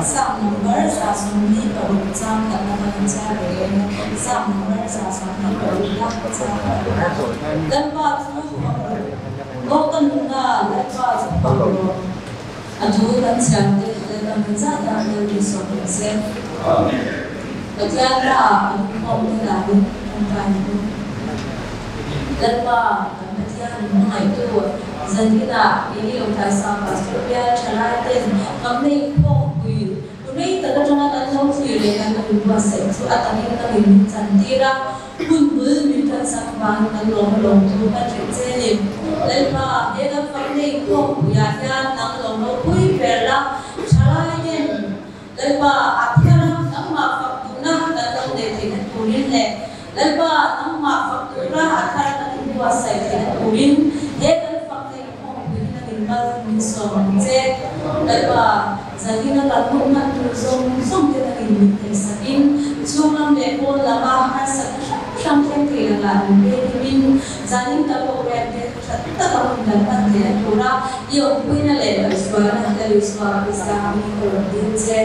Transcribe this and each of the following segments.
Salm number 126 chang khatna kan han chhiar ve dawn e. Salm number 126 chang khatna. Lalpa chu fak rawh. Aw ka nunna, Lalpa chu fak rawh. A thu kan chhiar te Lalpa hmun zat ah Lal Isua hmu se. Pathian ra ah kan inkhawm te danin tawngtai ang u. Lalpa kan Pathian min hmangaihtu zan inah keini lo tlaisa Pastor bial thalai ten kan nei inkhawmpui rei tak atanga kan lo thlir leh kan lo inbuatsaih chu a takin ka min chantir a. Hun bul min tan sak vangin kan lawm a lawm thu kan hrilh che ni. Lalpa, he kan fak nei khawmpuiah hian nang lawm ropui ber la, thalai ten Lalpa a thar a, nangmah fak duhna kan lo neih theihna turin leh Lalpa nangmah fak tura a thar kan inbuatsaih theihna turin he kan fak nei khawmpui hi nangin mal min sawm ang che. Lalpa, Zalina kan hun hman tur zawng zawng te nangin min theihsakin, chhung lam leh pawn lama harsatna hrang hrang thleng thei lakah min venghimin, zanin kan program te tha taka hun kan hman theihna tura i awmpuina leh kaihhruaina Lal Isua Krista hmingin ka rawn dil che.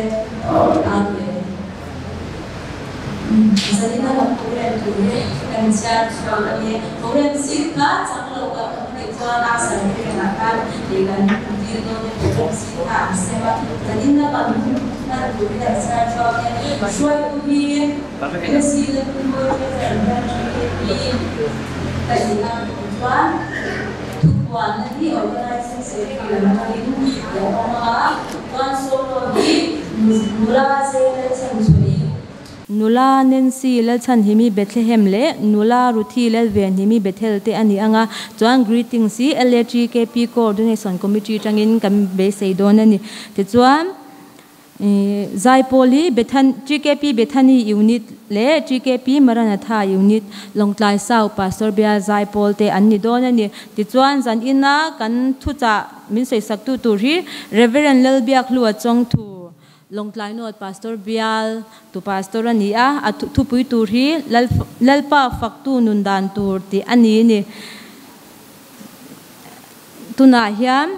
Amen. Zalina kan program tur hi kan chhiar chhuak a ni. Program zing kha chang lo kan awm a nih chuan a certificate ah khan lei kan dil dawn e program zing kha an sem a. Zalina kan hman tur hi kan chhiar chhuak e. Hruaitu hi Messi Lalpui Treasurer Branch KP ka ni a chuan thupuanna hi Organizing Secretary lam atangin lo awm a chuan solo hi Nula Zela Chhanchhuahi. Nula Nancy Lalchhanhimi Bethlehem leh Nula Ruthi Lalvenhimi Bethel te a ni ang a, chuan Greetings hi LATKP Coordination Committee tangin kan beisei dawn a ni. Tichuan, Zaipawl hi Bethan, TKP Bethany Unit leh TKP Maranatha Unit, Lawngtlai South Pastor Bial Zaipawl te an ni dawn a ni. Tichuan, zan ina kan thuchah min sawisaktu tur hi Reverend Lalbiakhlua Chawngthu, Lawngtlai North Pastor bial tu Pastor a ni a, a thupui tur hi Lalpa faktu nun dan tur tih a ni ni. Tunah hian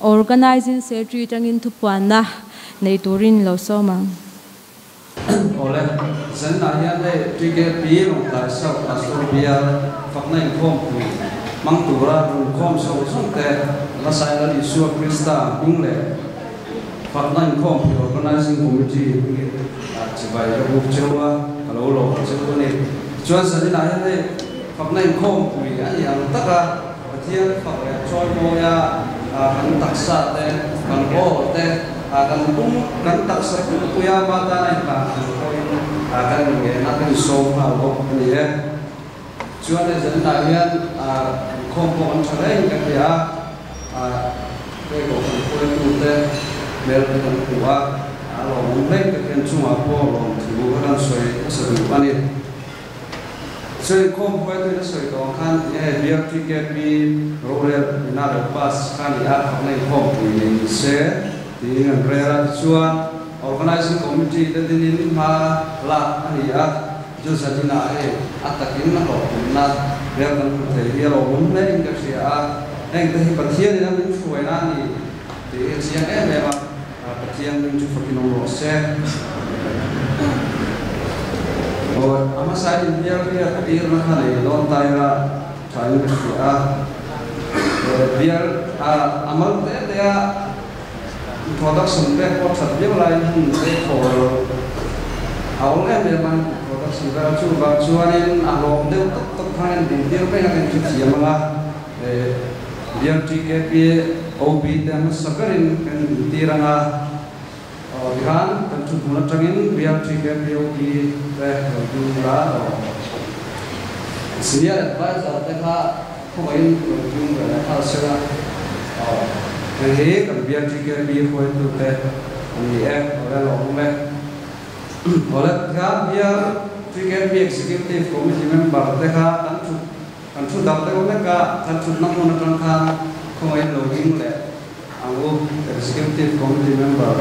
Organizing Secretary tangin thupuanna nei turin lo sawm ang. Awle, zanah hian hei TKP Lawngtlai South Pastor bial fakna inkhawmpui hmang tura rulkhawm zawng zawng te la sai Lal Isua Krista hming leh fakna inkhawmpui Organizing Committee hmingin chibai ka buk cheu a, ka lo lawm cheu a ni. Tichuan zaninah hian hei fakna inkhawmpui a ni ang taka Pathian fak leh chawimawia kan taksa te, kan aw te, kan pum, kan taksa pumpuia ma tana inhlan tur pawhin kan inngen a, kan insawm nghal bawk a ni e. Chuan hei zaninah hian inkhawm pawh kan tha reng ka ti a, hei kohhran hruaitute hmel te kan hmu a, a lawmawm hle ka ti a, chungah pawh lawmthu ka kan sawi hmasa duh a ni. Sawi khawm huaituin a sawi tawh ang khan tinge BRTKP rorel ina lo pass kha ni a, fakna inkhawmpui nei ni se tiin an rel a. Tichuan Organizing Committee te dinin hma lak a ni a, chu zaninah hei a takin a hlawhtlinna rel kan hmu thei hi a lawmawm hle in ka hria a, heng te hi Pathianin a min hruaina a ni tih hi a chiang em em a. Pathian ring chu fakin awm rawh se. Aw, a hmasa in bial riat tirna kha nei dawn ta ila tha in ka hria a. Bial a mal te te a introduction pek pawh that viau laiin hun te thaw lo a awm em em a introduction vel a chuvang chuanin a hlawm deuh tawp tawp khan in dintir mai a ka inthu thiam ang a. Bial TKP OB te hmasa berin kan intir ang a, aw tikhan kan thuthmun atangin Bial TKP OB te lo ding ula aw Senior Adviser te kha khawngaihin lo ding ve leh nghal sela aw hei hi kan Bial TKP hruaitu te an ni e, aw le lawm e. Aw le tikhan Bial TKP Executive Committee member te kha kan thut Kan thu dang deuh hlek a, kan thutna hmun atang khan khawngaihin lo ding leh ang u, Executive Committee member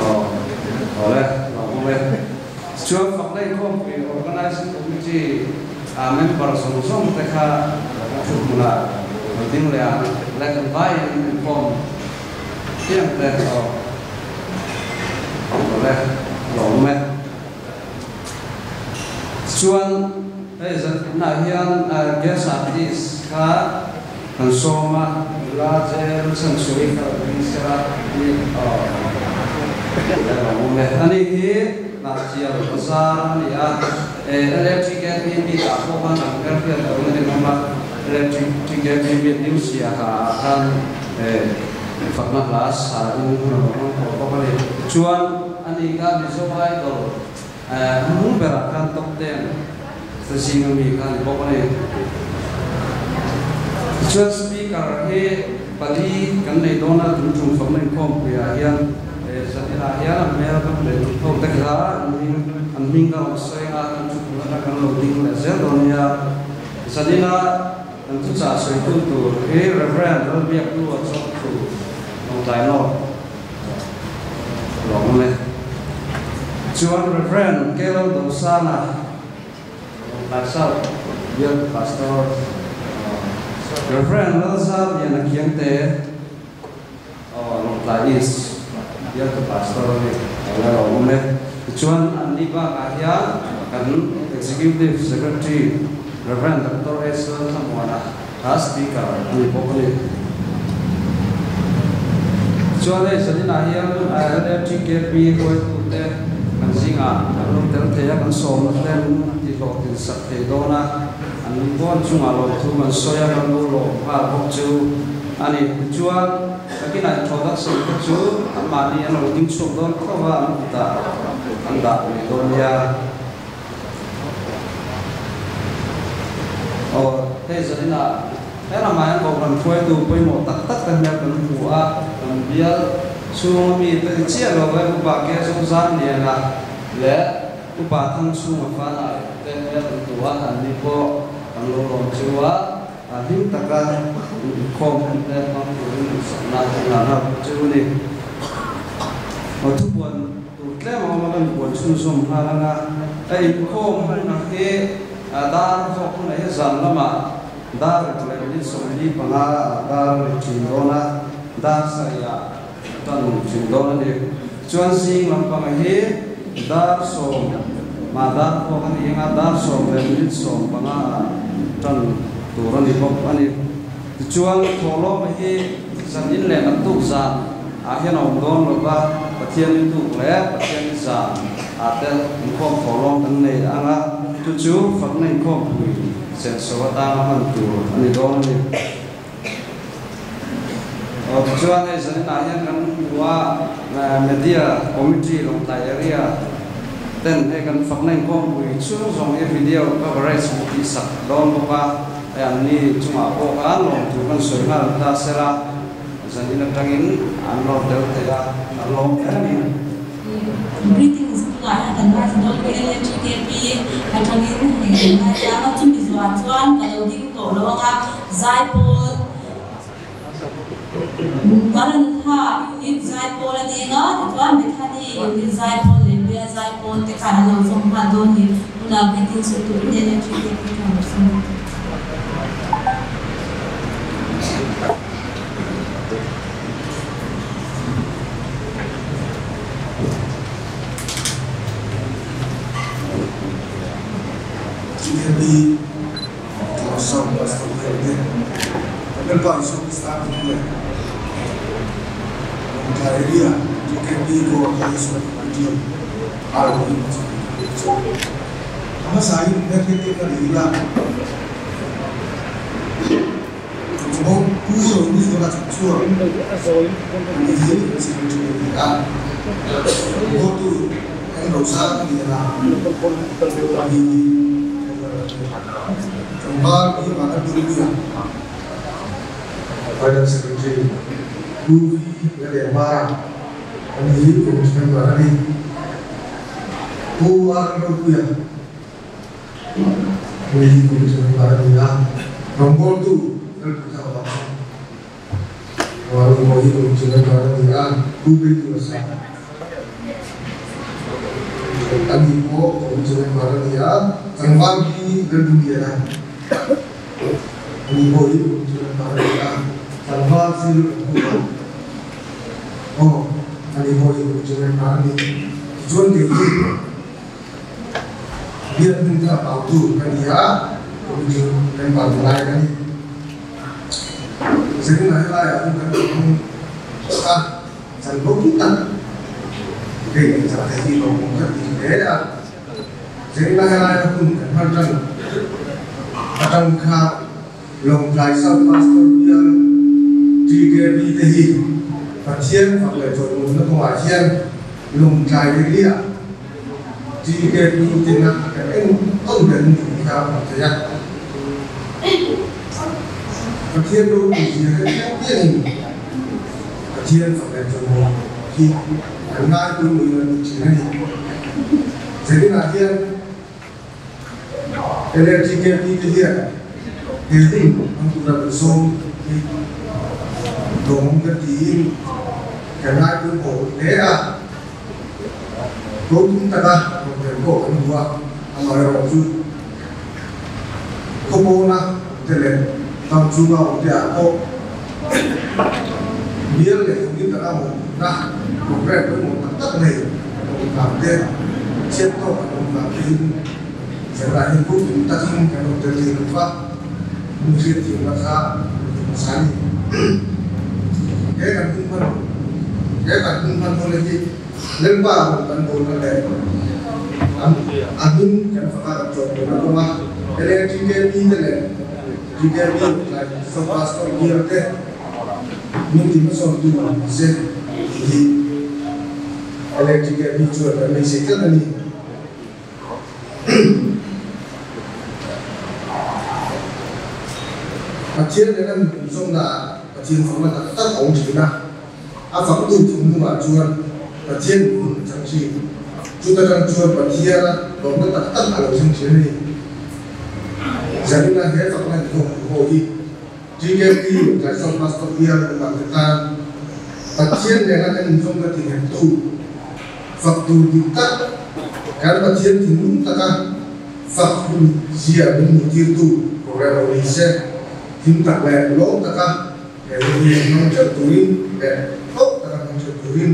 aw awle lo awm e. Chuan fakna inkhawmpui Organizing Committee a member zawng zawng te kha kan thu hmunah lo ding leh ang, le kan vaiin inkhawm. Khiang te o ole lo me chuan hei zan na hian guest artist kha kan sawma la zel chan sui kha ding sera ni o lo me ani hi na chial bazar ani a electric mi ta ko kan an kan fiat lo ni ma electric ticket mi new sia ha khan fakna class ha in ro ko ko ni chuan ani ka mizo idol mu bera kan top 10 sa sing mi kan bok ni chuan speaker he pali kan nei dona tum chung fakna khom pia hian sanina hian mel kan le thok tak la an ming ka sai nga kan chu na kan lo ding le zel donia sanina an chu cha soi tu tu he reverend ro biak tu a chok tu nong tai no long le chuan reverend kelo dosana nong tai sao biak pastor reverend lalza bian a khiang te nong tai is biak pastor ni la long le chuan an ni ba ka hian kan executive secretary Reverend Dr. S. Thamwana ka speaker ani bok ni chuan hei sanina hian LTKP hoi tu te kan zinga an lo tel theia kan sawm na ten ti hlawh tin sak thei dawna an vawn chungah lo thu kan sawi a kan lo lawm nghal bawk chu ani chuan takina introduction te chu an mahni an lo ding chhuak dawn khawpa an kutah an dah mai dawn nia o hei zanina he ramah hian kohhran hruaitu pawimawh tak tak te hmel kan hmu a kan bial chhunga mi te chiah lo vai upa ke zawng zan liana leh upa thang chhunga fanai te hmel kan tu a an ni pawh kan lo lawm chu a hlim taka inkhawm hun te hmang turin sakna an la chu ni o thupuan tur tlem a awm a kan puan chhunzawm nghal anga a inkhawm hun ang hi dar zawk hun ah hi zan lamah dar ri leh ni 45 dar ri thin dawn a dar sarih tan thin dawn a ni chuan zing lampang hi dar 10 ma dar pawh a ni anga dar 10 leh minute 15 tan tur a ni bawk a ni tichuan thawhlawm hi zan in leh naktuk zan ah hian a awm dawn lova Pathian in tuk leh Pathian in zan ah te inkhawm thawhlawm kan nei anga chu chu fakna inkhawm pui senso atanga hman tur a ni dawn a ni. Aw tichuan hei zaninah hian kan hmu a media committee Lawngtlai area ten hei kan fakna inkhawm pui chhung zawng hi video coverage an tih sak dawn bawk a hei an ni chungah pawh khan lawmthu kan sawi nghal ta sela zanin atangin an lawm tel thei a an lawm hle a ni. Greetings tunah hian kan ngaithla dawn mai a LGKP atangin hei kan ngaithla anga chumi zuah chuan ka lo ding tawh lo anga Zaipawl Maranatha unit Zaipawl a ni anga tichuan Bethany unit Zaipawl leh Bial Zaipawl te khan an lo zawm nghal dawn ni tunah greetings sawi turin LGKP chuan lo sawm bawk. GKP Tlausam Pastor Bial te kan Lalpa Isua Krista hming leh Lawngtlai Area GKP Coordination Committee aiawhin chawlh ka pek chu. A hmasain hmelhriat ka nei ila. Chawng Pu Rohnuzuala chhuk chuan ani hi secretary a ni a, votu N Rosang a ni a, ani hi treasurer a ni. Tlangval hi Vanlalduhpuia, Finance Secretary, Pu V Lalengmara, ani hi committee member a ni. Pu R Ropuia, Hei hi committee member a ni a, rawngbawltu Lalpuitha avang chuan Rualawng pawh hi committee member a ni a, Pu Beitu a sa a ni pawh committee member a ni a, tlangval hi Lalduhliana a ni pawh hi committee member a ni a, tlangval zir kan hmu a. Oh, ani ho hi committee member ani chuan ke hi bial hmun thar pau tu ka ni a committee member lai ka ni zanin ah helai ah hun kan hmang a chan bawk tak hei kan chah thei hi lawmawm ka ti hle a zanin ah helai ah hun kan hman tan atang kha Lawngtlai South Pastor bial TKB te hi Pathian fak leh chawlhmutna kawngah hian Lawngtlai area TKB tena kan en tawn ber ni tih kha a hmuh theih a. Pathian ropui zia hre piang piangin Pathian fak leh chawlhmut hi kan ngai pawimawhin an ti thin a ni. Zaninah hian LLTKP te hian he hun hmang tura kan sawm hi lawmawm kan tiin kan ngaipawimawh hle a, hlawhtlung taka rawn tel pawh kan hmu a, amaherawh chu khawpawna awmte leh ram chhunga awmte ah pawh bial leh unit taka mawhphurhna programme pawimawh tak tak nei kan awm vang te, chhiat tawk kan awm vang tein zanah hian puk tum takin kan awm tel thei lo va, hun hriatthiamna kha kan ti hmasa a ni. He kan hun hman he kan hun hman hawle hi Lalpa rawn kan bawlna leh a hming kan faka kan chawhpawlna kawnga LATKP te leh TKP tlai Sub Pastor bial te min ti hmasawntu ni se tih hi LATKP chuan kan beisei tlat a ni. Pathian leh an inzawmnaah Pathian fakna tak tak a awm thin a. A faktu thinlungah chuan Pathian hun a chang thin. Chuta tang chuan Pathiana lawmna tak tak a lo thleng thin a ni. Zanina he fakna inkhawm hmu ho hi TKP Lawngtlai South Pastor Bial upa te tan Pathian nena kan inzawmna tinghektu fak tur dik tak kan Pathian thinlung taka fak hun zia min hmuhtirtu program lo ni se, hlim tak leh lawm taka He hun hi hmang theuh turin leh hlawk taka hmang theuh turin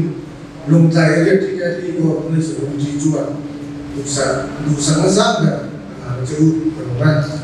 Lawngtlai Area TKP Coordination Committee chuan duhsak duhsakna zat ber a hlan che u ka lawm e.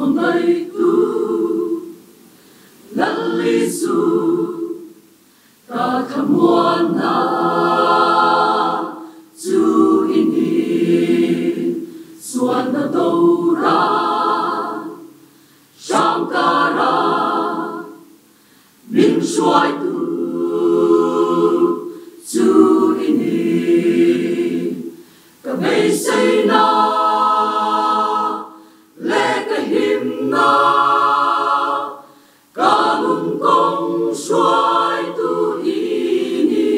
Mangai tu Lalisu Ka kamuana Chu ini Suana dora Shankara Min shuai tu Chu ini Ka beisei na Le ka him na Ka nun kong shuai tu ini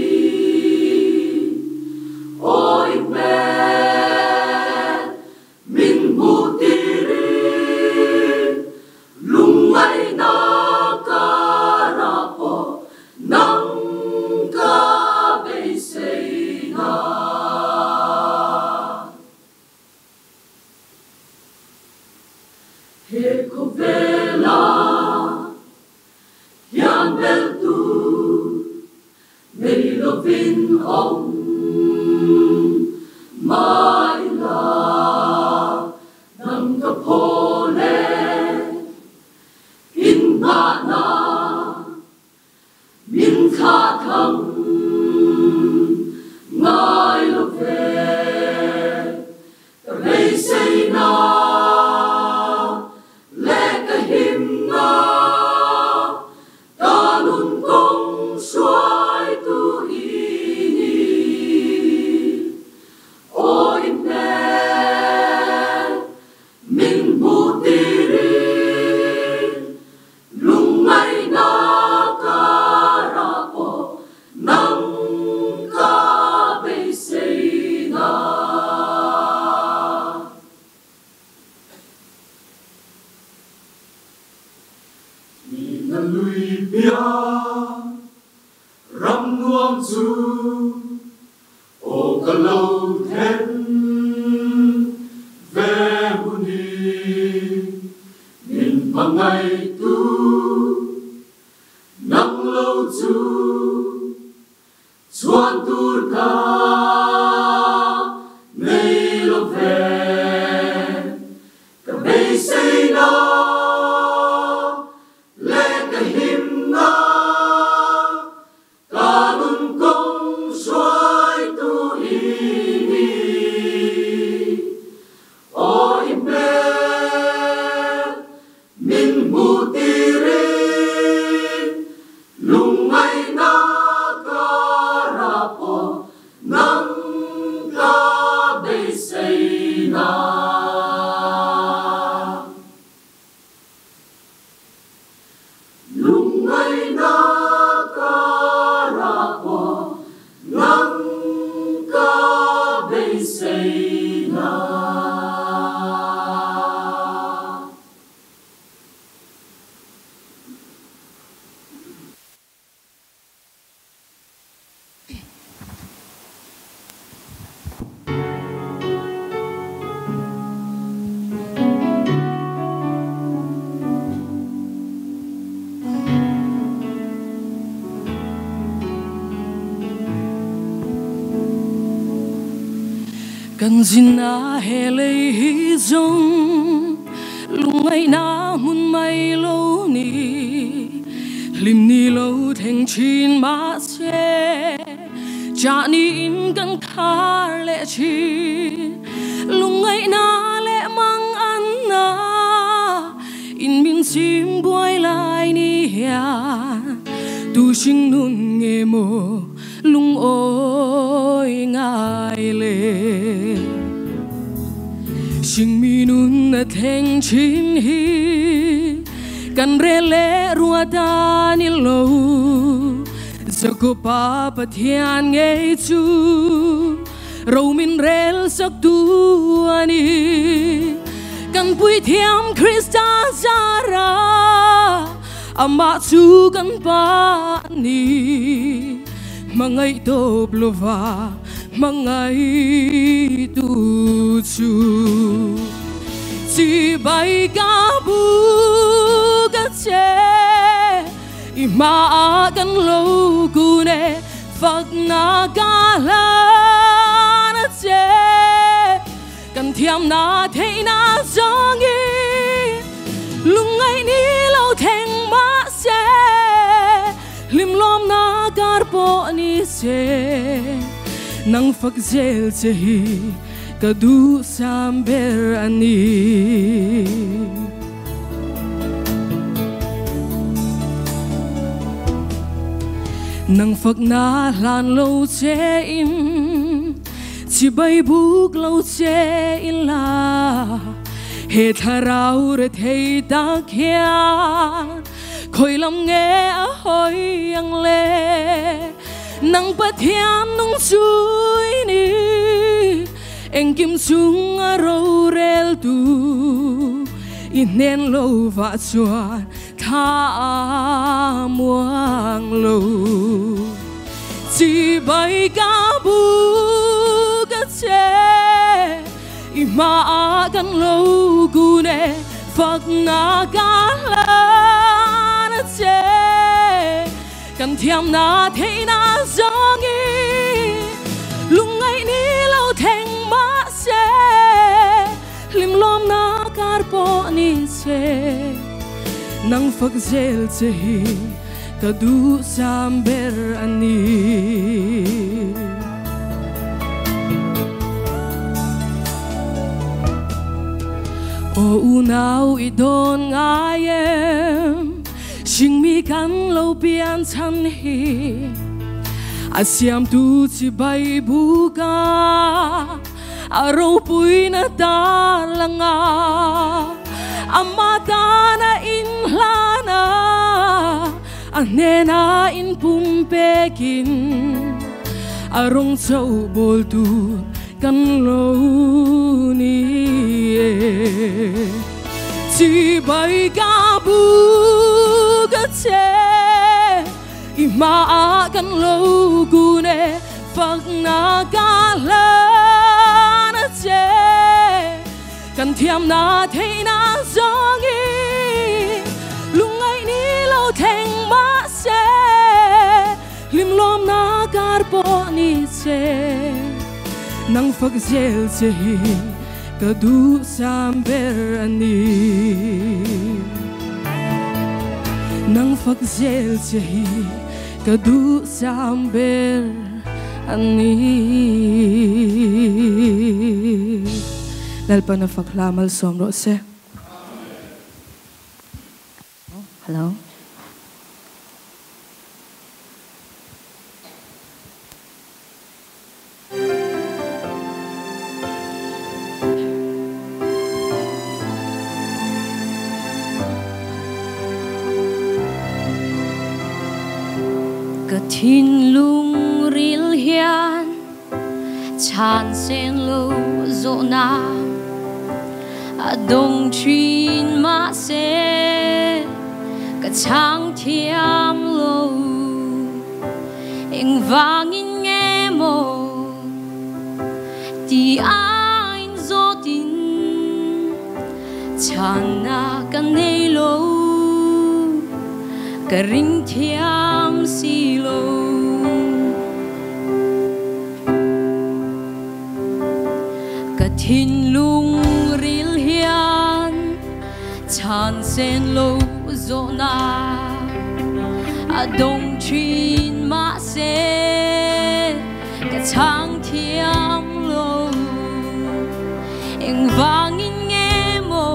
Oi men Min mu tiri Lungai na karapo Nang ka beisei na He kovela Yan bel tu Nei lovin om Mai la Nang ka pole In na na Min kha thang Ngai lo ve Ka beisei na Le ka him na Ka nun kong shuai tu ini Oi men Min mu tiri Lungai na karapo Nang ka beisei na Nina lui pia Ram nuam chu O ka lo then Ve huni Min mangai tu Nang lo chu Chuan tur ka Nei lo ve Ka beisei na Le ka him na Ka nun kong shuai tu ini Oi men Min mu tiri Lungai na karapo Nang ka beisei na Lungai na karapo Nang ka beisei na Kan zina hele hi zong lungai na mun mai lo ni lim ni lo theng chin ma che cha ni in kan khar le chi lungai na le mang an na in min sim buai lai ni ya tu sinh nun nghe mo lung oi ngai le sinh mi nun na theng chin hi kan re le rua ta ni lo zago pa pathian nge chu ro min rel sak tu ani kan pui thiam Krista zara ama chu kan pa ni mangai top lova mangai tu chu chi bai ka bu ka che i ma kan lo ku ne phak na ka la na che kan thiam na thei na zong i che nang fak zel che hi ka du sam ber ani. Nang fak na hlan lo che in chỉ bay buk lo che in la he tharau re thei ta khian khoi lam nghe hoi ang le nang pathian nung chui ni eng kim chung a ro rel tu in nen lo va chuan tha muang lo chỉ bay ca bu ca che i ma kan lo gu ne phak na ca la na che kan thiam na thei na zong i lung ngai ni lo theng ma se lim lom na kar po ni che nang phak zel che hi ka du sam ber ani. O unau i don ngai em sing mi kan lo pian chan hi a siam tu chi bai buka a ro pui na ta langa amata na in hlana anena in pumpekin arong chau bol tu kan lo ni chỉ bay ca bu ca che i ma kan lo gu ne phak na ca la na che kan thiam na thei na zong i lung ngai ni lo theng ma se lim lom na kar po ni che nang phak zel che hi ka du sam ber ani nang phak zel che hi ka du sam ber ani. Lalpana fakla mal som ro se. Hello. Ka thin lung ril hian chan sen lo zo na a dong thin ma se ka chang thiam lo eng vangin nge mo ti ain zo tin chan na ka nei lo ka ring thiam si lo. Ka thin lung ril hian chan sen lo zo na a dong thin ma se ka chang thiam lo eng vangin nge mo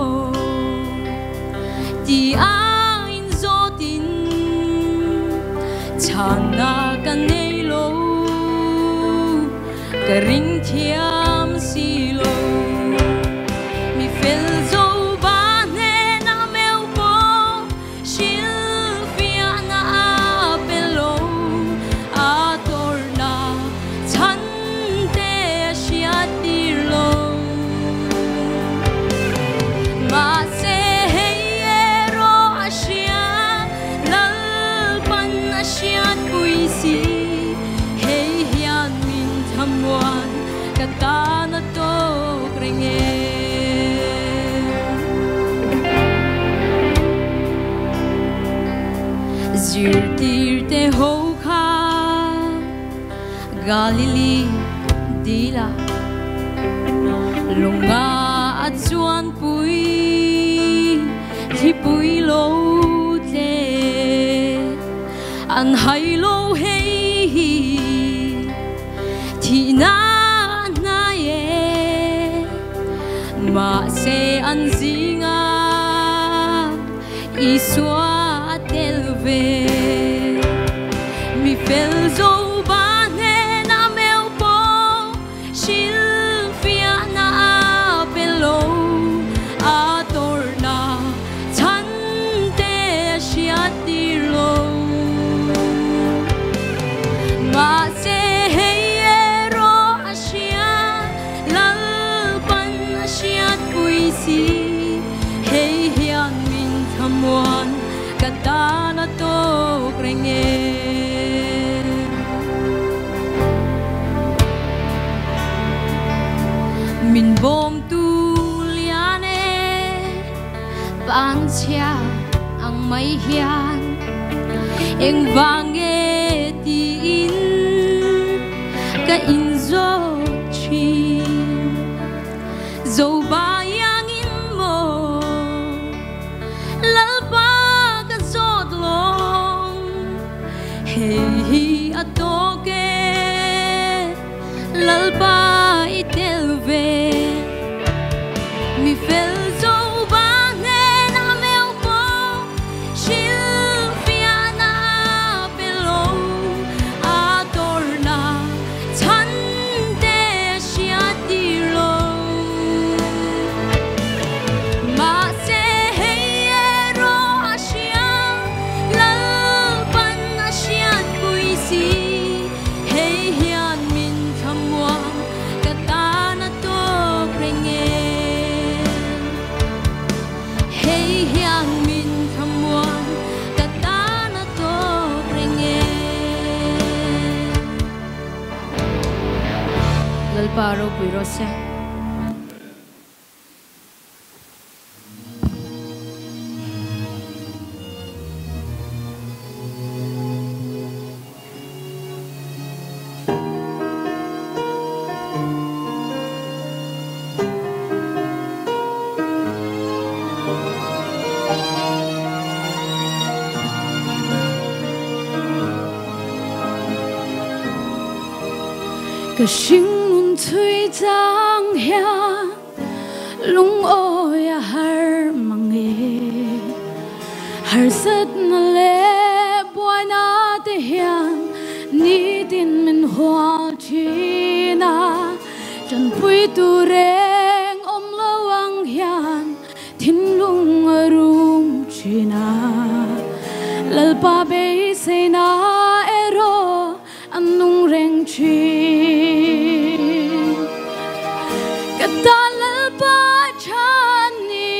ti ain zo tin chan na ka nei lo ka ring thiam si lo mi fel zo ba ne na meu po shil fia na pelo a torna chan te sia tir lo ma se hei ro asia lal pan asia pui si hei hian min thamuan ka ta na to krenge. Zir tir te ho kha Galili dila lunga a chuan pui thi pui lo te an hai lo hei hi An zinga Isua tel ve Mi fel zo ba ne na meu po Silvia na pelo A torna chan te siatilo Ma se hei ro asia lal pan asiat puisi hei hian min thamuan katana to krenge min bom tu liane pan chia ang mai hian eng vange ti in ka in zo chi zo ba yang in mo lal pa ka zot long hei hi a to ke lal pa i tel ve mi fel zo ba ne na meu po Silvia na pelo a torna chan te siatilo Ma se hei ro asia lal pan asiat puisi hei hian min thamuan katana to prenge hei hian min thamuan katana to prenge Lalpa ro pui ro se. Ka sinh nun thui chang hian lung oi a har mange har sat na le buai na te hian ni tin min hoa thina chan pui tu reng om lo ang hian thin lung a rum thina lal pa be se na ero an nung reng thin ka ta lal pa chan ni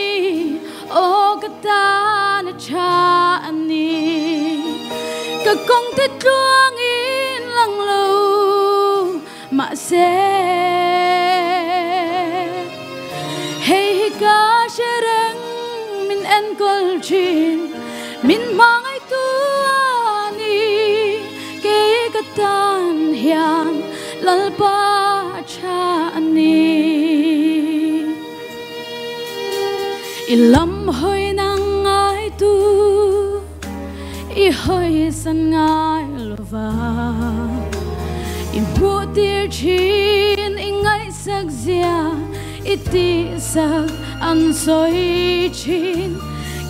o ka ta na chan ni ka kong te tluang in lang lo ma se hei hi ka shereng min en kol chin min mangai tu ani ke ka tan hian lal pa cha ani ilam hoi nang ngai tu i hoi san ngai lova i mu tir chin i ngai sak zia i ti sak an soi chin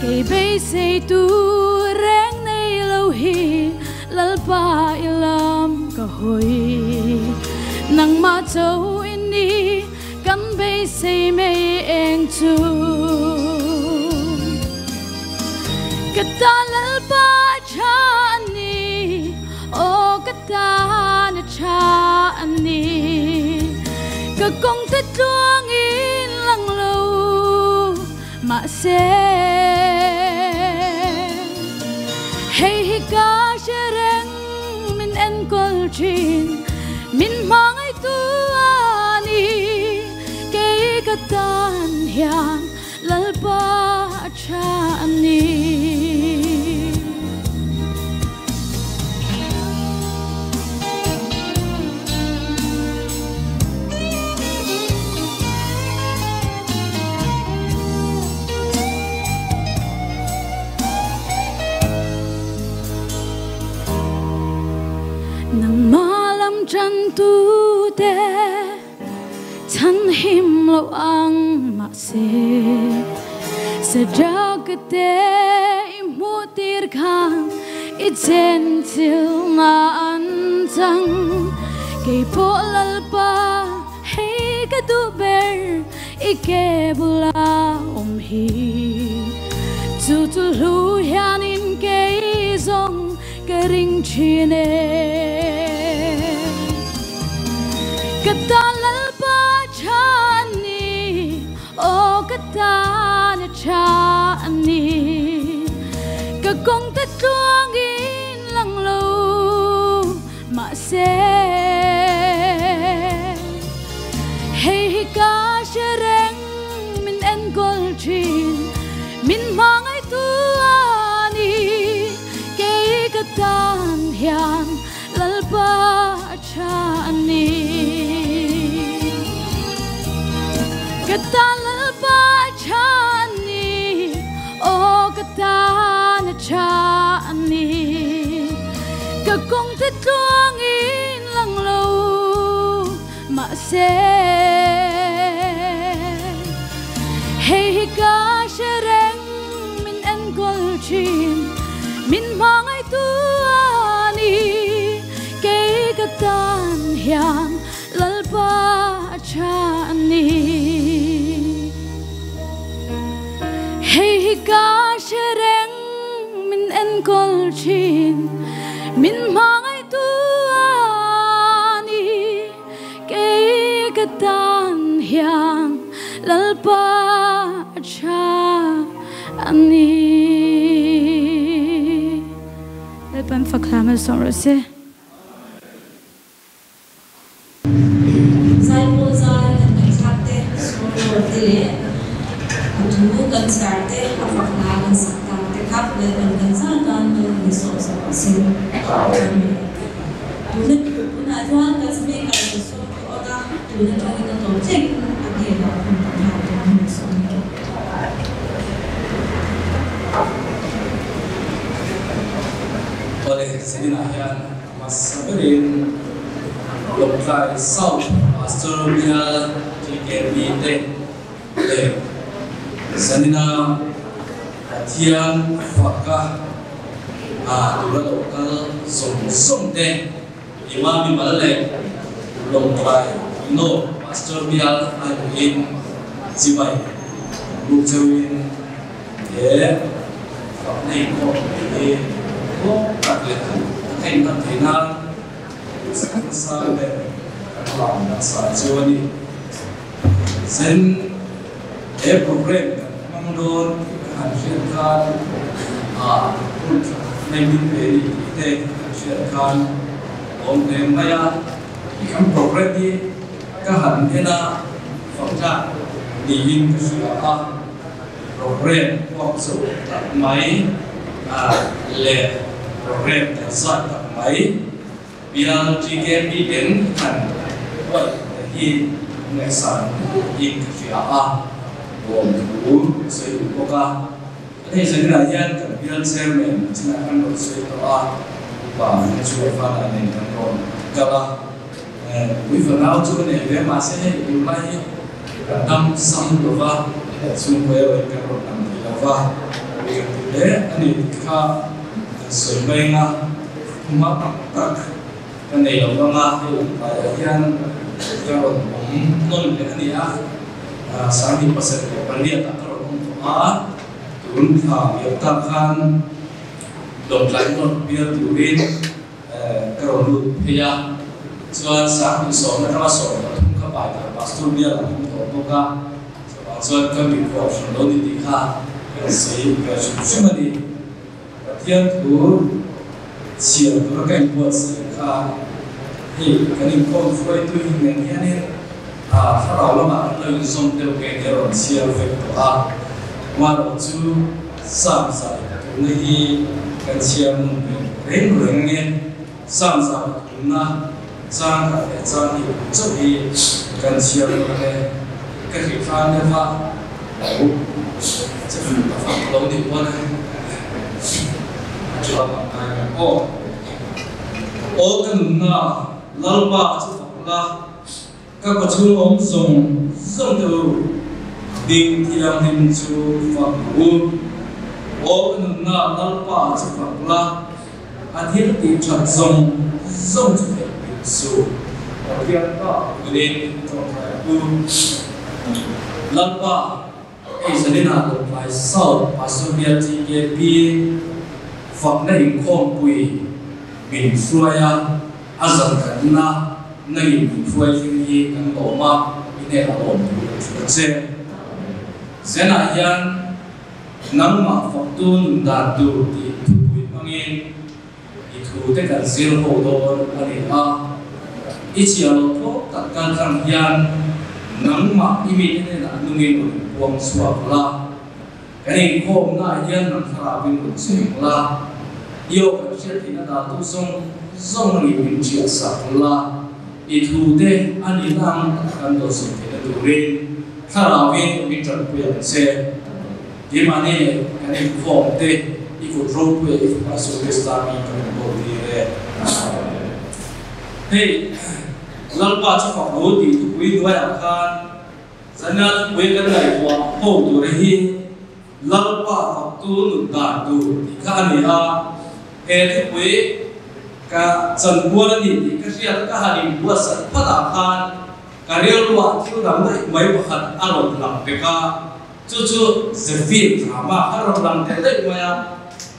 ke be se tu reng nei lo hi lal pa ilam ka hoi nang ma chau in ni kan be se mei eng chu ka ta lal pa cha ni o ka ta na cha ni ka kong te tluang in lang lo ma se hei hi ka shereng min en kol chin min mangai tu ani ke ka tan hian lal pa cha ani Nang malam chan tu te chan Him lo ang ma se sa te mu tir khan i gentil na an chang ke po lalpa hei ka du ber i ke bula om hi chu chu lu hianin ke zong ke ring chine ka ta lalpa chani o ka ta na chani ka kong ta tuang in lang lo ma se hei hi ka shereng min en gol chin min mangai tu ani ke ka tan hian lalpa chani ka tan lalpa chani o ka tan chani ka kong te tuang in lang lo ma se hei hi ka shereng min en gol chin min mangai tu ani ke ka tan hian lalpa chani hei hi ka shereng min en gol chin min mangai tu ani ke ka tan hian lalpa chani lalpan faklama sorose zai po zai kan ngai thak te solo te le thu kan char te a fakna kan sak tak te khap le kan kan sa tan ni so so sin tuna tuna chuan kan speaker so oda tuna tangin na to cheng a ke na hun ta ha to ni so ni. Ole senina hian masaberin Lawngtlai South Pastor Bial TKP te le senina Pathian faka a tura lokal som som te imami mal le Lawngtlai no Pastor Bial ai in chibai lu chewin e fak nei ko e ko tak le khain kan theina sa le kan la sa chewani sen e program mang don kan hriat khan a put nei min pe ni te kan hriat khan om nem maya kan program hi ka han ena fakta ni in ka hria a program wak chu tak mai a le program ta sa tak mai bial TKP den kan wai hi ngai san in ka hria a bom thu sei boka hei zan ra hian kan bial chairman china kan ro sei to a pa na chu fa na nei kan ron kala ui fa nau chu nei ve ma se hei tu lai hi kan dam sam lo va chung ve ro kan ron nam ti lo va ui kan ti le ani kha soi mai nga ma tak kan nei lo nga hei pa hian kan ron om non le ani a sang ni pasal ke palia ta ron om to a tun tha mi ta khan dong lai non bia turin ka ron lut pheya chuan sang ni som na ka som thum ka pai ta pastor bia la thum to boka chuan ka mi ko shon lo ni ti kha ka sei ka chu chumani pathian thu chian tu ka in buat se kha hei kan in kom foi tu hin nen hianin a tharau lama an lo in zom deuh ke ne ron chiar vek to a ma ro chu sam sa tu ne hi kan chiar mun be reng reng nge sam sa tu na chang ka le chang ni chu hi kan chiar ne ka ri khan ne va o che fu ta fa lo ni pon chu la ma ka o o kan na lalpa chu fa la Ka kawchhung awm zawng zawng te u, ding thianghlim chu fak rawh u. Aw ka nunna Lalpa chu fak la, a thil tih that zawng zawng chu theih nghilh suh. Pathian pa turin tawngtai ang u. Lalpa, hei zaninah Lawngtlai South Pastor Bial TKP fakna inkhawmpui min hruai a, A zan khatna nangin min hruai thleng hi kan lawm a, i hnenah lawm thu kan hrilh a che. Zenah hian nangmah faktu nun dan tur tih thupui hmangin i thute kan zir ho dawn a ni a. I chhiar loh thlawk tak kal tlang hian nangmah i mite hnenah nungin rawn inpuang chhuak la. Kan inkhawmnaah hian nang thlarauin rawn cheng la, i aw kan hriat theihna daltu zawng zawng a nih min ṭhiah sak la, i thute a nihna ang tak kan dawhsawm theihna turin thlarauin min ṭanpui ang che. Keimahni leh kan inkhawm te i kut ropuia i Fapa Isua Krista mi kan inkawl tir e. Hei, Lalpa chu fak ru tih thupui hnuaiah khan Zana thupui kan ngaihtuah ho tur hi Lalpa faktu nun dan tur tih kha a ni a, he thupui ka chanpual a ni tih ka hriat ka han inbuatsaih phatah khan ka rilruah thil dang daih mai pakhat a rawn lang pek a, chu chu Zephyr drama kha a rawn lang teh daih mai a,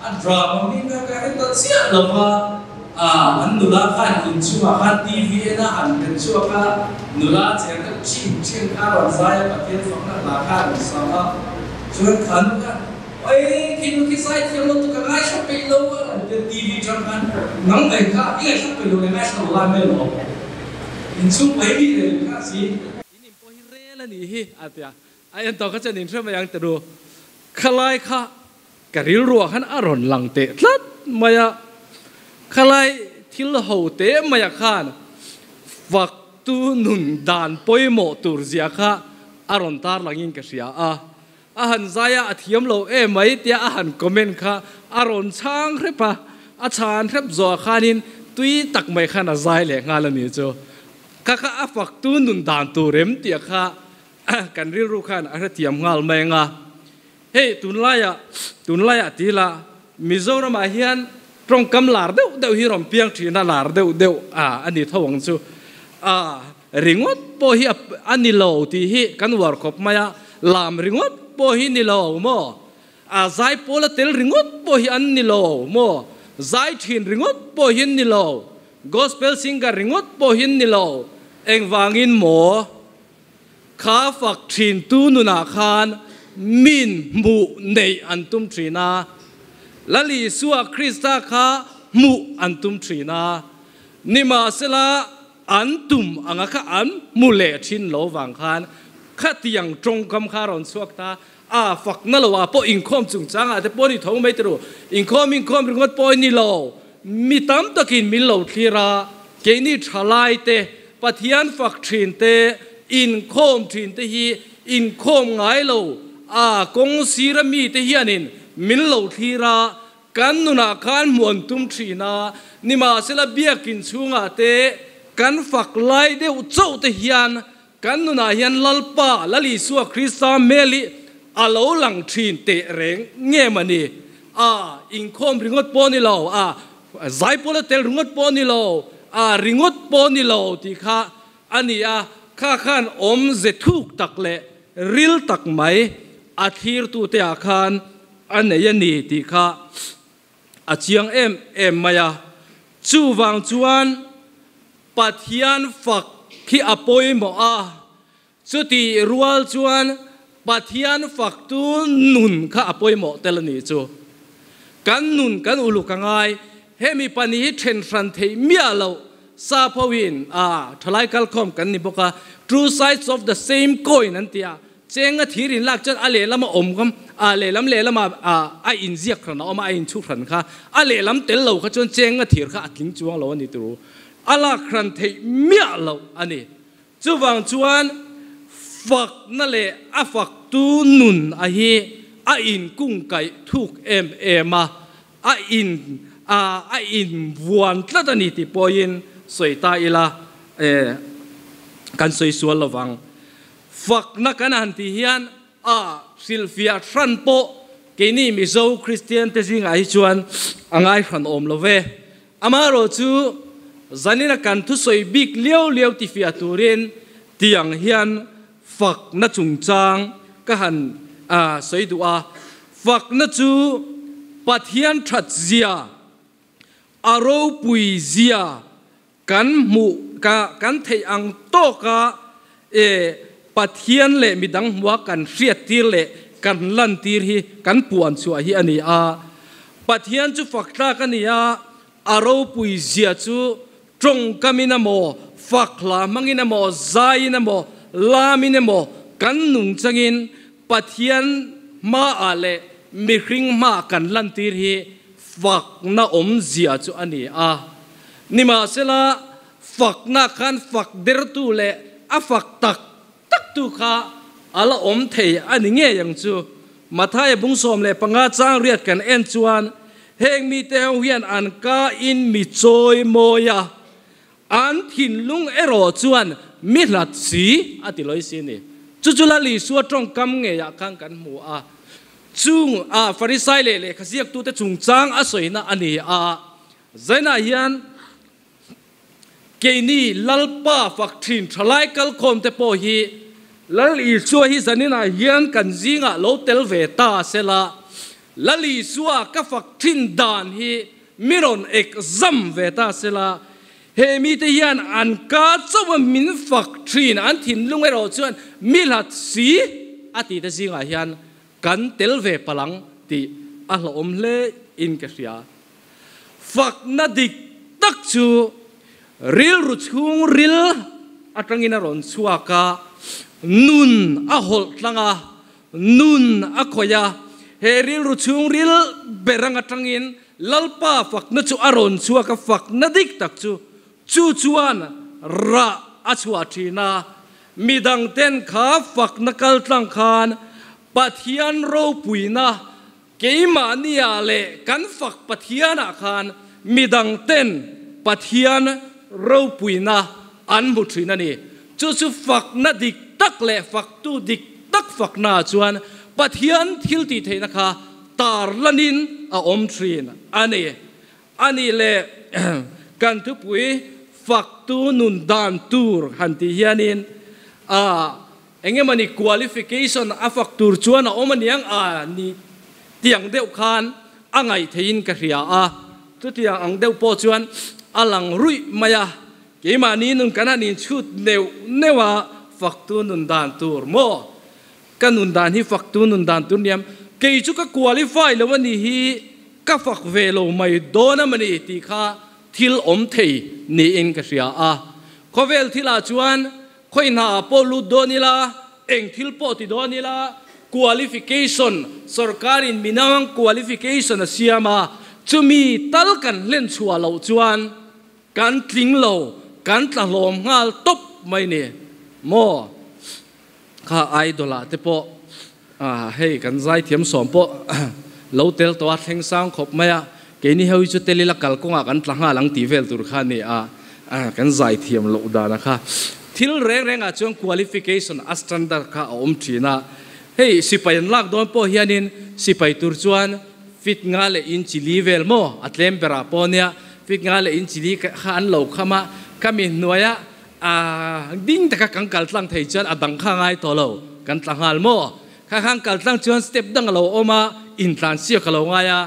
a drama hming kha ka hre ta chiah lo va. A, an nula khan inchungah khan TV en a han pen chhuak a, nula cheng deuh chim chim kha a rawn zai a, Pathian fakna hla kha a rawn sa a, chuan kha nu khan, Oi, khi nu khi zai thiam lo tu ka ngaithla peih lo a rawn ti a, TV tang khan, Nang mai kha i ngaithla peih lo leh ngaithla lo lai mai lo, inchung mai mi leh kha si. In in pawh hi rel a nih hi a ti a, a en tawh kha chuan in hre mai ang tanu, khalai kha Ka rilruah khan a rawn lang teh tlat mai a, khalai thil ho teh maiah khan faktu nun dan pawimawh tur zia kha a rawn tar langin ka hria a. A han zai a, a thiam lo em mai tia a han comment kha a rawn chhang hrep a, a chhan hrep zawhah khanin tui tak mai khan a zai leh nghal a ni chu. Kha kha a faktu nun dan tur em tih kha kan rilru khan a hrethiam nghal mai ang a. Hei tunlaiah tunlaiah ti ila Mizoramah hian tawngkam lar deuh deuh hi rawn piang thin a, lar deuh deuh a ni tho ang chu. A ringawt pawh hi a ni lo tih hi kan uar khawp mai a, lam ringawt pawh hi ni lo maw? A zai pawl a tel ringawt pawh hi an ni lo maw? Zai thin ringawt pawh hi an ni lo, gospel singer ringawt pawh hi an ni lo, engvangin maw? Kha fak thintu nunah khan min hmuh neih an tum thin a, Lal Isua Krista kha hmuh an tum thin a, nimahsela an tum anga kha an hmu leh thin lo vang khan khatiang tawngkam kha a rawn chhuak ta a, fakna lo ah pawh inkhawm chungchangah te pawh ni tho mai tiro, inkhawm inkhawm ringawt pawh ni lo, mi tam takin min lo thlir a, keini thalai te Pathian fak thin te, inkhawm thin te hi inkhawm ngai lo a, kawng sira mite hianin min lo thlir a, kan nunah khan hmuan tum thin a, nimahsela biakin chhungah te kan fak lai deuh chauh te hian kan nunah hian Lalpa, Lal Isua Krista hmel hi a lo lang thin teh reng nge mawni? A, inkhawm ringawt pawh ni lo, a, Zaipawl a tel ringawt pawh a ni lo, a ringawt pawh a ni lo tih kha a ni a, kha khan awmze thuk tak leh ril tak mai a thlirtute ah khan a nei a ni tih kha a chiang em em mai a. Chuvang chuan Pathian fak khi a pawimawh a, Chutih rual chuan Pathian faktu nun kha a pawimawh tel a nih chu. Kan nun kan uluk a ngai. Hemi pahnih hi then hran theih miah loh sap hoin a thalai kalkhawm kan ni bawk a, two sides of the same coin an ti a, cheng a thir inlak chuan a lehlam a awm kha a lehlam lehlam a a inziak hran a awm a, a inchhu hran kha a lehlam tel lo kha chuan cheng a thir kha a tling chuang lo a ni turu. A lak hran theih miah loh a ni. Chuvang chuan fakna leh a faktu nun a hi a inkungkaih thuk em em a, a in a a invuan tlat a ni tih pawhin sawi ta ila e kan sawi sual lovang. Fakna kan han tih hian a hrilhfiah hran pawh keini Mizo Kristian te zingah hi chuan a ngai hran awm lo ve. Amaherawh chu zanina kan thusawi bik liau liau tifiah turin tiang hian fakna chungchang ka han sawi duh a. Fakna chu Pathian that zia, a ropui zia kan hmuh ka kan theih ang tawka e Pathian leh midang hmua kan hriattir leh kan lantir hi kan puan chhuah hi a ni a. Pathian chu fak tlak a ni a, a ropui zia chu tawngkamin emaw, fak hla hmangin emaw, zaiin emaw, lamin emaw kan nung changin Pathian hmaah leh mihring hmaah kan lantir hi fakna awmzia chu a ni a. Nimahsela, fakna khan fak dertu leh a fak tak taktu kha a la awm thei a ni ngei ang chu. Mathaia bung 15 chang riat kan en chuan, heng mite ho hian an ka in mi chawi mawi a, An thinlung erawh chuan mi hlat si a ti lawi si ni. Chu chu Lal Isua tawngkam ngeiah khan kan hmu a. Chung a Farisai leh lehkha ziaktute chungchang a sawina a ni a. Zainah hian keini Lalpa fak thin thalai kalkhawmte pawh hi Lal Isua hi zaninah hian kan zingah lo tel ve ta sela, Lal Isua ka fak thin dan hi Mi rawn exam ve ta sela, he mite hian an ka chauh a min fak thin, an thinlung erawh chuan mi hlat si a tih te zingah hian kan tel ve palang tih a hlauhawm hle in ka hria. Fakna dik tak chu rilru chhung ril atangin a rawn chhuak a, nun a hawlh tlang a, Nun a khawih a, he rilru chhungril ber ang atangin Lalpa fakna chu a rawn chhuak a, fakna dik tak chu chu chuan rah a chhuah thin a, midangten kha fakna kaltlang khan Pathian ropuina keimahniah leh kan fak Pathianah khan midangten Pathian ropuina an hmu thin a ni. Chu chu fakna dik tak leh faktu dik tak faknaah chuan Pathian thil tih theihna kha tarlanin a awm thin a ni. A nih leh kan thupui faktu nun dan tur han tih hianin a engemawni qualification a fak tur chuan a awm aniang a ni tiang deuh khan a ngaih theihin ka hria a. Chutiang ang deuh pawh chuan a lang ruih mai a. Keimahni nun kan han inchhut neuh neuh a, faktu nun dan tur maw? Ka nun dan hi faktu nun dan tur niam, kei chu ka qualify lo a nih hi, ka fak ve lo mai dawn a mawni tih kha thil awm thei niin ka hria a. Khawvel thilah chuan khawi hna ah pawh lut dawn ila, eng thil pawh ti dawn ila, qualification, sorkarin minimum qualification a siam a, chumi tal kan hlen chhuah loh chuan, Kan tling lo, kan tla hlawm nghal tawp mai ni maw? Kha idol ah te pawh hei kan zaithiam sawm pawh lo tel tawh a, thleng sang khawp mai a, keini ho hi chu tel ila kalkawngah kan tla nghal ang tih vel tur kha a ni a, kan zaithiam loh dan a kha. Thil reng rengah chuan qualification a standard kha a awm thin a, hei sipai an lak dawn pawh hianin sipai tur chuan Fit nga leh in chili vel maw? A tlem berah pawh nia, fit nga leh in chili kha an lo kham a, khami hnuaia a ding taka kan kal tlang thei chuan a dang kha ngai tawh lo, kan tla nghal maw? Kha khan kal tlang chuan step dang a lo awm a, intlan siak a lo ngai a,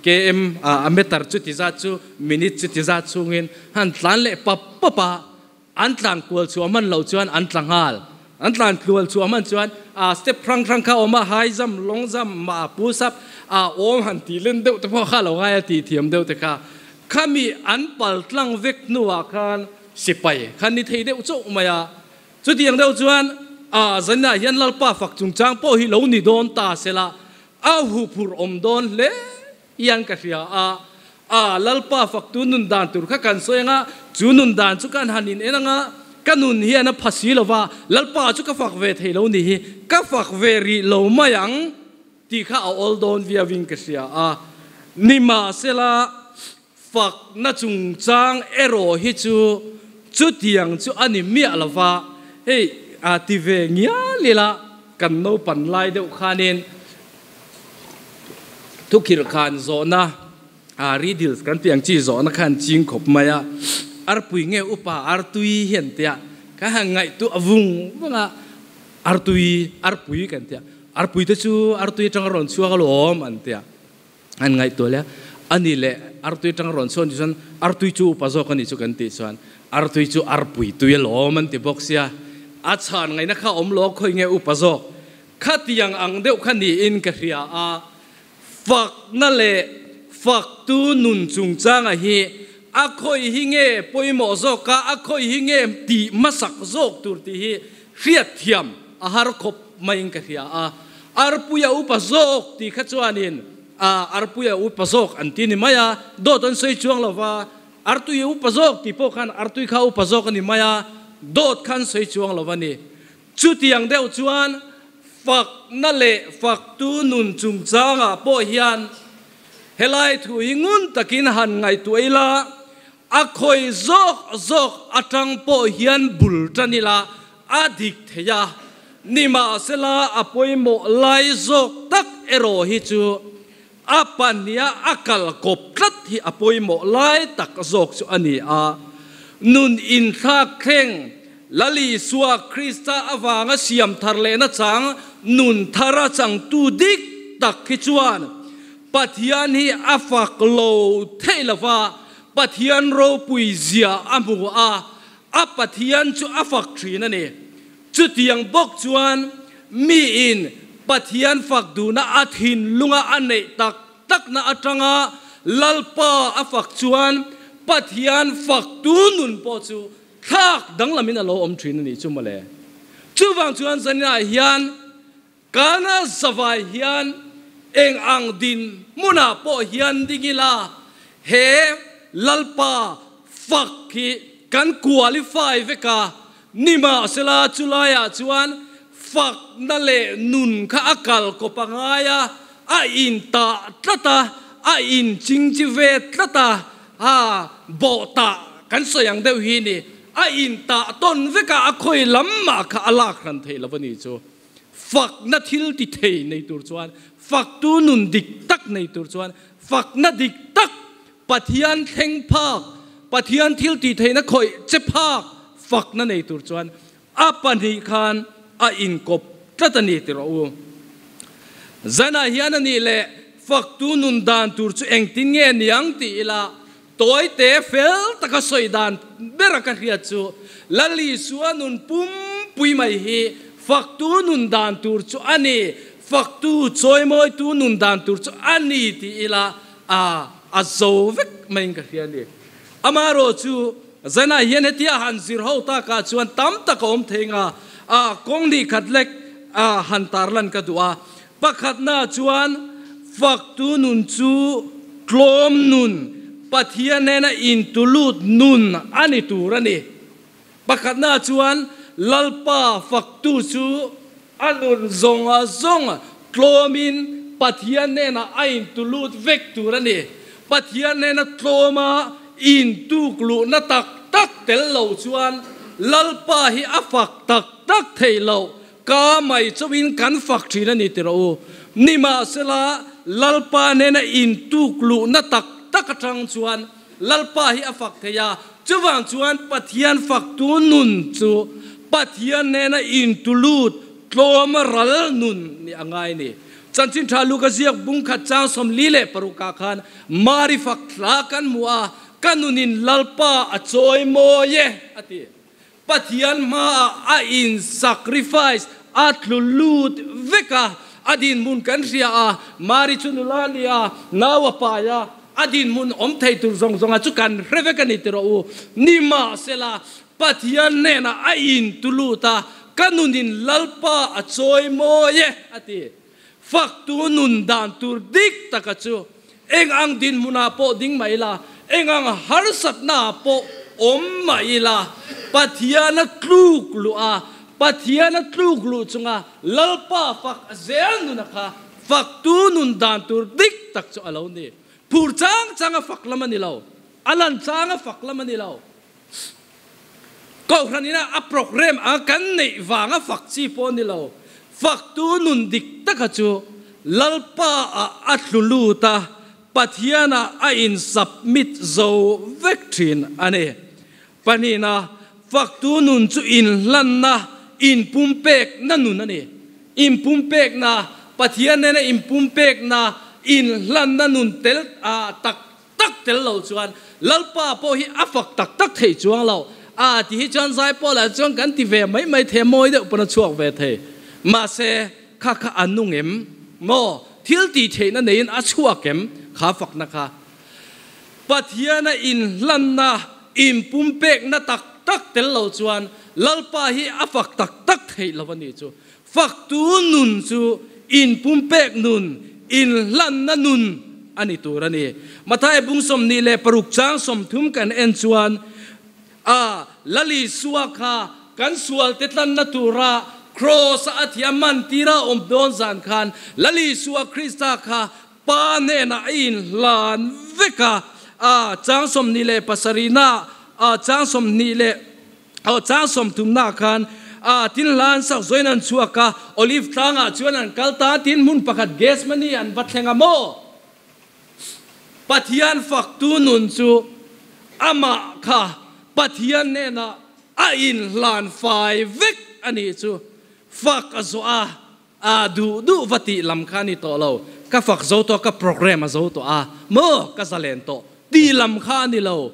km a meter chuti zat chu minute chuti zat chhungin han tlan leh pap pap a, An tlan kual chhuah hman loh chuan an tla nghal. An tlan tlual chhuah hman chuan a step hrang hrang kha a awm a, high jump, long jump, mah push up a awm han tih len deuh te pawh kha a lo ngai a tih thiam deuh te kha. Khami an pal tlang vek hnuah khan sipai kha ni thei deuh chauh mai a. Chutiang deuh chuan a zaninah hian Lalpa fak chungchang pawh hi lo ni dawn ta sela a huphurh awm dawn hle. Hian ka hria a, a Lalpa faktu nun dan tur kha kan sawi anga, chu nun dan chu kan han in en anga, ka nun hian a pha si lova, Lalpa chu ka fak ve thei lo ni hi, ka fak ve rih lo mai ang tih kha a awl dawn viauin ka hria a. Nimahsela, fakna chungchang erawh hi chu Chutiang chu a ni miah lova, hei a ti ve ngial ila kan naupan lai deuh khanin thukhirh khan zawhna a riddles kan tih ang chi zawhna khan ching khawp mai a, arpui nge upa artui hian tia ka han ngaihtuah vung vung a, artui arpui kan tia arpui te chu artui atanga rawn chhuak alawm an tia. An ngaihtuah leh a, ani leh artui atanga rawn chhuak ni chuan artui chu upa zawk a nih chu kan tih chuan artui chu arpui tui alawm an ti bawk sia, a chhan ngaihna kha awm lo khawi nge upa zawk khatiang ang deuh kha niin ka hria a, fakna leh faktu nun chungchanga hi a khawi hi nge pawimawh zawk a, a khawi hi nge tih hmasak zawk tur tih hi hriatthiam a har khawp maiin ka hria a. Arpuia upa zawk tih kha chuanin a arpuia upa zawk an ti ni mai a, dawt an sawi chuang lo va, artuia upa zawk tih pawh khan artui kha upa zawk a ni mai a, dawt kha an sawi chuang lo va ni. Chutiang deuh chuan fakna leh faktu nun chungchangah pawh hian helai thu hi ngun takin han ngaihtuah ila, a khawi zawk zawk atang pawh hian bul tan ila a dik thei a, nimahsela a pawimawh lai zawk tak erawh hi chu a pahniha a kal kawp tlat hi a pawimawh lai tak zawk chu a ni a. Nun inthlak thleng Lal Isua Krista avanga siam thar lehna chang nun thar a changtu dik tak hi chuan Pathian hi a fak lo theih lova, Pathian ropui zia a hmu a, a Pathian chu a fak thin a ni. Chutiang bawk chuan miin Pathian fak duhna a thinlunga a neih tak takna atanga Lalpa a fak chuan Pathian faktu nun pawh chu thlak danglamin a lo awm thin a nih chu mawle. Chuvang chuan zaninah hian Kana zavai hian eng ang din hmunah pawh hian ding ila, he Lalpa fak hi kan qualify vek a, nimahsela chulaiah chuan fakna leh nun kha a kal kawp a ngai a, a intah tlat a, a inchingchi ve tlat a, ha bawhtah kan sawi ang deuh hi ni, a intah tawn vek a, a khawi lam mah kha a lak hran theih lo a ni chu. Fakna thil ti thei nei tur chuan, faktu nun dik tak nei tur chuan, fakna dik tak, Pathian thleng phak, Pathian thil ti theihna khawih che phak fakna nei tur chuan a pahnih khan a inkawp tlat a ni ti rawh u. Zanah hian a nih leh faktu nun dan tur chu engtin nge niang ti ila Tawite fel taka sawi dan bera ka hriat chu Lal Isua nun pumpui mai hi faktu nun dan tur chu a ni, faktu chawimawitu nun dan tur chu a ni ti ila a a zo vek maiin ka hria a ni. Amaherawh chu zanah hian hetia han zir ho takah chuan tam tak a awm thei nga a kawng hnih khat lek a han tarlan ka duh a. Pakhatna chuan faktu nun chu tlawm nun, Pathian nena intulut nun a ni tur a ni. Pakhatna chuan Lalpa faktu chu a nun zawng a zawng tlawmin Pathian nena a intulut vek tur a ni. Pathian nena tlawma intukluhna tak tak tel lo chuan Lalpa hi a fak tak tak thei lo. Ka mai chauhin kan fak thin a ni ti rawh u. Nimahsela, Lalpa nena intuk luhna tak tak atang chuan Lalpa hi a fak thei a, chuvang chuan Pathian faktu nun chu Pathian nena intulut tlawm ral nun nih a ngai ni. Chanchin Tha Luka ziak bung khat chang 46 ah khan Mari fak thla kan hmu a, Ka nunin Lalpa a chawi mawi e, a ti. Pathian hmaah a in sacrifice a tlu lut vek a, a dinhmun kan hria a, Mari chu nula a ni a, nau a pai a, a dinhmun awm thei tur zawng zawnga chu kan hre vek a ni ti rawh u. Nimahsela, Pathian hnenah a in tu lut a, ka nunin Lalpa a chawi mawi e, a ti. Faktu nun dan tur dik taka chu eng ang dinhmunah pawh ding mah ila, eng ang harsatnaah pawh awm mah ila, Pathiana tluk luh a, Pathiana tluk luh chunga Lalpa fak zel nuna kha faktu nun dan tur dik tak chu a lo ni. Phur chang changa fak lam a ni lo, a lan changa fak lam a ni lo. Kohhranina a program a kan neih vanga fak chi pawh ni lo. Faktu nun dik taka chu Lalpa ah a tlu lut a, Pathian ah a in submit zo vek thin a ni. Pahnihna, faktu nun chu inhlanna, inpumpekna nun a ni. Inpumpekna, Pathian nena inpumpekna, inhlanna nun tel tak tak tel lo chuan Lalpa pawh hi a fak tak tak thei chuang lo. A ti hi chuan Zaipawlah chuan kan ti ve mai mai thei a, mawi deuh pawn a chhuak ve thei. Mahse, kha kha a nung em? Maw? Thil tih theihna neiin a chhuak em? Kha fakna kha Pathiana inhlanna, inpumpekna tak tak tel lo chuan Lalpa hi a fak tak tak theih lo a nih chu. Faktu nun chu inpumpek nun, inhlanna nun a ni tur a ni. Mathai bung 26 chang 30 kan en chuan, A Lal Isua kha kan sualte tlanna tura Kraws-a a thiam man tira awm dawn zan khan Lal Isua Krista kha Pa hnenah a inhlan vek a, a chang 27 na, a chang sawmhnih leh Aw chang 30 khan a tin hla an sak zawin an chhuak a, Olive tlangah chuan an kal ta tin hmun pakhat Gethsemane an va thleng a maw? Pathian faktu nun chu amah kha Pathian hnenah a inhlan fai vek a nih chu. Fak a zawh a, a duh duh va tih lam kha a ni tawh lo. Ka fak zo tawh a, ka program a zo tawh a, maw ka zalen tawh tih lam kha a ni lo.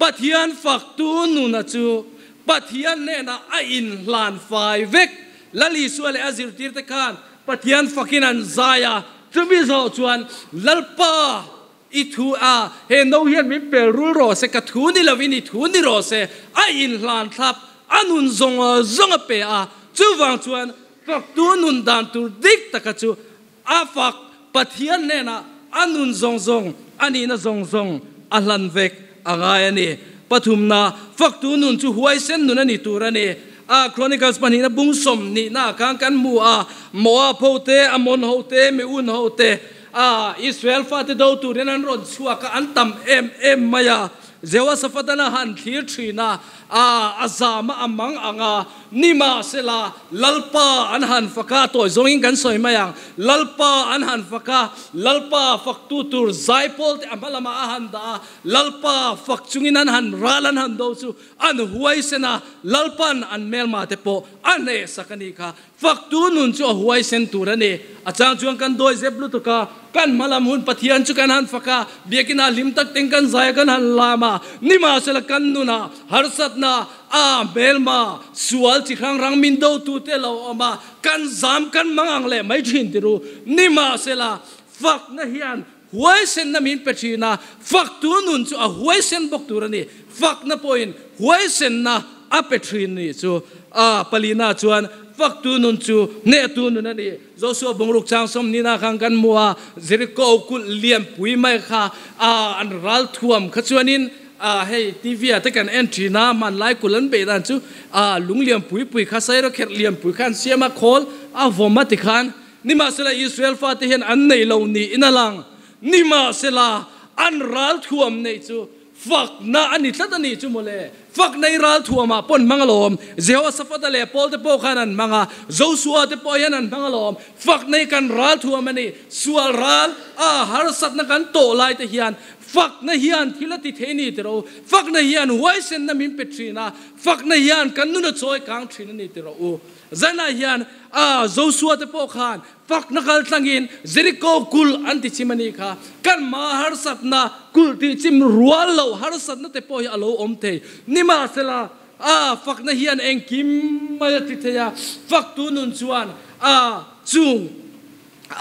Pathian faktu nuna chu Pathian hnenah a inhlan fai vek. Lal Isua leh a zirtirte khan Pathian fakin an zai a, chumi zawh chuan Lalpa i thu a, he no hian min pel rul rawh se, ka thu ni lovin i thu ni rawh se, a inhlan thlap, a nun zawng zawng a pe a, chuvang chuan faktu nun dan tur dik taka chu a fak Pathian hnenah a nun zawng zawng, a nihna zawng zawng a hlan vek a ngai a ni. Pathumna, faktu nun chu huaisen nun a ni tur a ni. A Chronicles pahnihna bung 20 ah khan kan hmu a, Moab ho te, Ammon ho te, Meun ho te, a Israel fate do turin an rawn chhuak a, an tam em em mai a. Jehoshaphat-an a han thlir thin a, a a zam a, a mang ang a, Nimahsela, Lalpa an han fak a, tawi zawngin kan sawi mai ang, Lalpa an han fak a, Lalpa faktu tur zaipawl te a hma lamah a han dah a, Lalpa fak chungin an han ral an han do chu an huaisen a, Lalpa'n an hmelma te pawh a hnehsak a nih kha. Faktu nun chu a huaisen tur a ni. A chang chuan kan dawi zep lutuk a, kan hma lam hun Pathian chu kan han fak a, biakina hlim tak teng kan zai a kan han lam a, nimahsela kan nunah harsatna, a hmelma, sual chi hrang hrang min dotute lo awm a, kan zam kan mang ang leh mai thin ti ru. Nimahsela fakna hian huaisenna min pe thin a, faktu nun chu a huaisen bawk tur a ni. Fakna pawhin huaisenna a pe thin ni chu. A palina chuan faktu nun chu hnehtu nun a ni. Joshua bungruk chang 40 khan kan hmu a, Jericho kulh lianpui mai kha a an ral thuam kha chuanin a hei TV ah te kan en thin a, hmanlai kulh an beih dan chu a lung lianpui pui kha sairawkherh lianpui kha an siam a, khawl a vawm a tikhan Nimahsela Israel fate hian an nei lo niin a lang. Nimahsela an ral thuam neih chu fakna a ni tlat a nih chu mawle. Fakna i ral thuamah pawn hmang alawm. Jehoshaphat-a leh Paul te pawh khan an hmang a, Joshua te pawh hian an hmang alawm. Fakna i kan ral thuam a ni. Sual ral a harsatna kan tawh lai te hian fakna hian thil a ti thei ni tiro. Fakna hian huaisenna min pe thin a, fakna hian kan nun a chawi kang thin a ni tiro u. Zanah hian a Joshua te pawh khan fakna kal tlangin Jericho kulh an ti chim a nih kha. Kan hma harsatna kulh tih chim rual loh harsatna te pawh hi a lo awm thei. Nimahsela a fakna hian engkim mai a ti thei a, faktu nun chuan a chung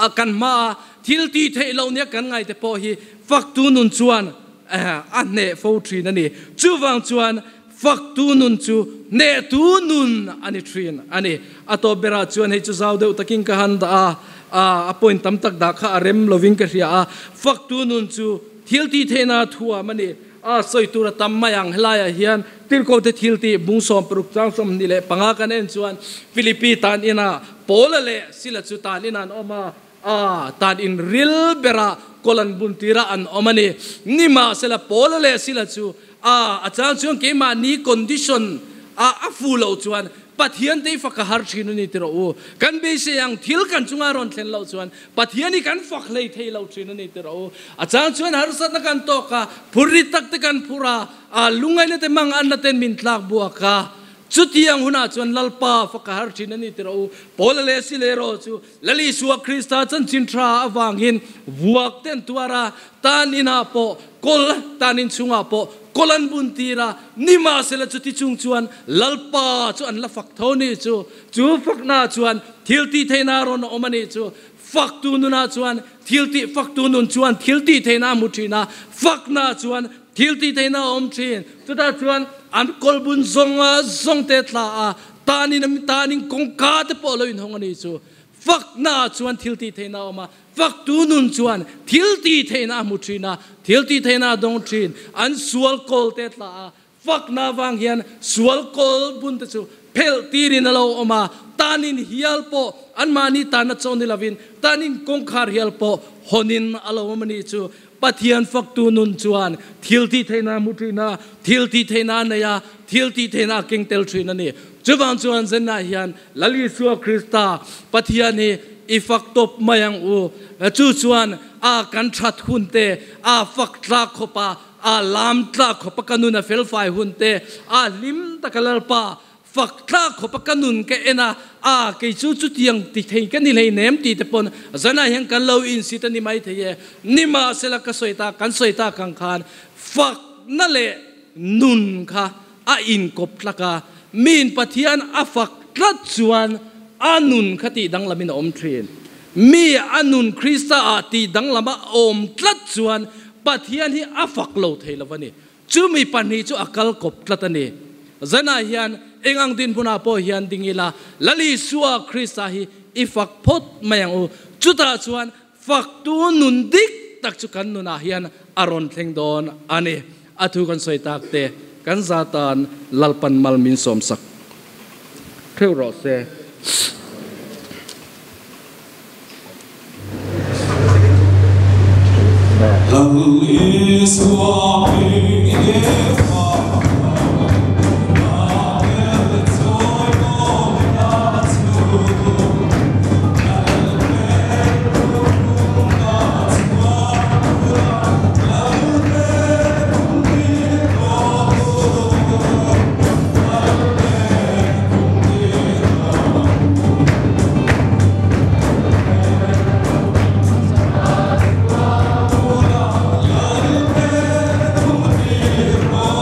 a kan hmaa thil tih theih loh nia kan ngaih te pawh hi faktu nun chuan a hneh fo thin a ni. Chuvang chuan faktu nun chu hnehtu nun a ni thin a ni. A tawp berah chuan hei chu zau deuh takin ka han dah a, a point tam tak dah kha a rem lovin ka hria a. Faktu nun chu thil tih theihna thuam a ni. A sawi tur a tam mai ang helaiah hian Tirhkohte thil tih bung 60 chang 25 kan en chuan Philippi tan inah Paula leh Sila chu tan inah an awm a, a tan in ril berah kawl an bun tirah an awm a ni. Nimahsela Paula leh Sila chu a a chang chuan keimahni condition a a fu lo chuan Pathian te fak a har thin a ni ti rawh u. Kan beisei ang thil kan chunga rawn thlen loh chuan Pathian hi kan fak hlei thei lo thin a ni ti rawh u. A chang chuan harsatna kan tawk a, phur rit tak te kan phur a, a lungaina te mang anna ten min tlak buak a. Chutiang hunah chuan Lalpa fak a har thin a ni ti rawh u. Paula leh Silero chu Lal Isua Krista chanchin tha avangin vuak te an tuar a, tan inah pawh kawl, tan in chungah pawh kawl an bun tir a, nimahsela chuti chung chuan Lalpa chu an la fak tho ni chu. Chu faknaah chuan thil tih theihna a rawn awm a nih chu. Faktu nunah chuan thil tih faktu nun chuan thil tih theihna a hmu thin a, faknaah chuan thil tih theihna a awm thin. Chutah chuan an kawl bun zawng zawng te thla a, Tanin tanin kawngka te pawh lo inhawng a ni chu. Fakna chuan thil tih theihna a awm a, faktu nun chuan thil tih theihna a hmu thin a, thil tih theihna a dawng thin. An sual kawl te tla a, fakna avang hian sual kawl bun te chu phelh tirin a lo awm a, tanin hial pawh anmahni tanna chaw ni lovin tanin kawngkhar hial pawh hawnin a lo awm a ni chu. Pathian faktu nun chuan thil tih theihna a hmu thin a, thil tih theihna a nei a, thil tih theihna a keng tel thin a ni. Chuvang chuan Zenah hian Lal Isua Krista Pathian hi i fak tawp mai ang u. Chu chuan a kan that hun te, a fak tlak khawp a, a lam tlak khawp a ka nun a felfai hun te, a hlim taka Lalpa Fak tlak khawp a ka nun ka en a, a kei chu chutiang ti thei ka ni hlei nem ti te pawn zanah hian kan lo insit a ni mai thei e. Nimahsela ka sawi ta, kan sawi tak ang khan fak na leh nun kha a inkawp tlak a, miin Pathian a fak tlat chuan a nun kha tih danglamin a awm thin. Mi a nun Krista ah tih danglam a awm tlat chuan Pathian hi a fak lo thei lo a ni. Chumi pahnih chu a kal kawp tlat a ni. Zanah hian eng ang dinhmunah pawh hian ding ila, Lal Isua Krista hi i fak phawt mai ang u. Chutah chuan faktu nun dik tak chu kan nunah hian a rawn thleng dawn a ni. A thu kan sawi tak te kan za tan Lalpan mal min sawmsak theuh rawh se. Lal Isua hming i fak a, a tel chawi mawina chu. Lal hmel pu hnungah chuan ula, Lal hmel kum tir rawh u. Lal hmel kum tir rawh u.